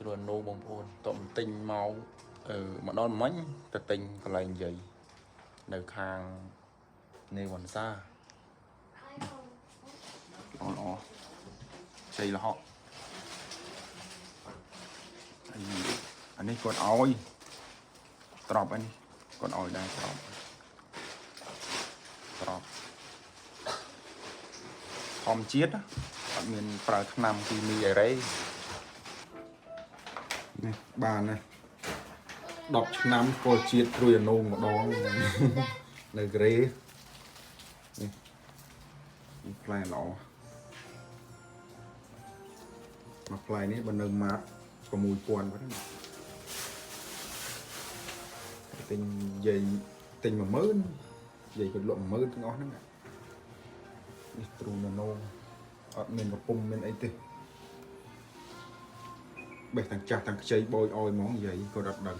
ត្រួនោបងប្អូនតបទិញមកអឺមកដល់មិញទៅទិញកន្លែងយាយនៅខាងនេវ៉ាន់សាល្អល្អជ័យលហកហើយអានេះគាត់ឲ្យត្រប់អីនេះគាត់ឲ្យដែរត្រប់ត្រប់ធម្មជាតិណាអត់មានប្រើថ្នាំគីមីអីរ៉េ នេះបានណា10ឆ្នាំស្គាល់ជាតិគ្រួយអនោងម្ដង នៅក្រេនេះនេះផ្លែល្អមកផ្លែនេះបើនៅម៉ាត6000បាត់ហ្នឹងទិញយាយទិញ10000យាយគាត់លក់10000ទាំងអស់ហ្នឹងនេះទ្រូនណូអត់មានកំពុំមានអីទេ បេះទាំងចាស់ទាំងខ្ចីបោយអោយហ្មងយាយគាត់អត់ដឹង